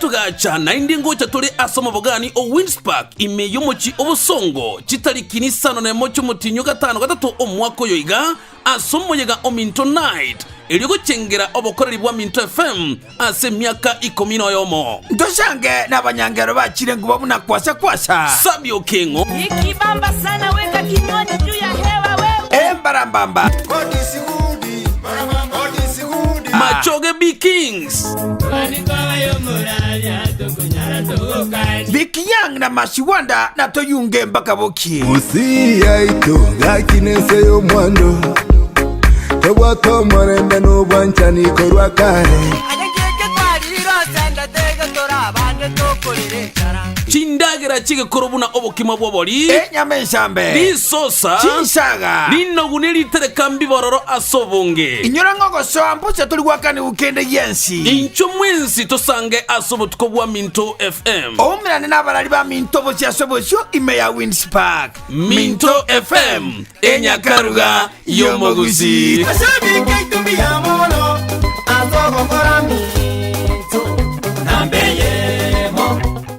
togacha naende ngocha tore ase omobogani o Winds Park ime y'omochie o Bosongo chitariki nisano nemo chi'omotienyi o gatano gatato omwaka oyo iga ase omoyega o Minto Night erio gochengera obokoreri bwa Minto FM ase emiaka ikomi noyomo. Ntochange nabanyangero bachire nkuba buna kwasa kwasa. Sabio Keng'o. Ikibamba sana weka kinywaji juu ya hewa wewe. Embarambamba. Machoge B Kings. Vicky Young na Masiwanda na toyunge mpaka bokie. Gusii yaito gaki nense y'omwando, tobwate omorembe na obwanchani korwa kare. Chindagera chigekoro buna obokima bw'obori, Enyama ensambe, risosa, chinsaga. rinogu ne ritereka mbibororo ase obonge. Inyora ng'a ogosoa mbosa tori goakanigwa kende giensi. Inchuo mwensi tosange ase obotuko bwa Minto FM. Oumerane nabarari ba Minto bosio ase obosio ime ya Winds Park. Minto FM, enyakaruga y'omogusii. Ase ebinto mbuya mono ase ogokora minto.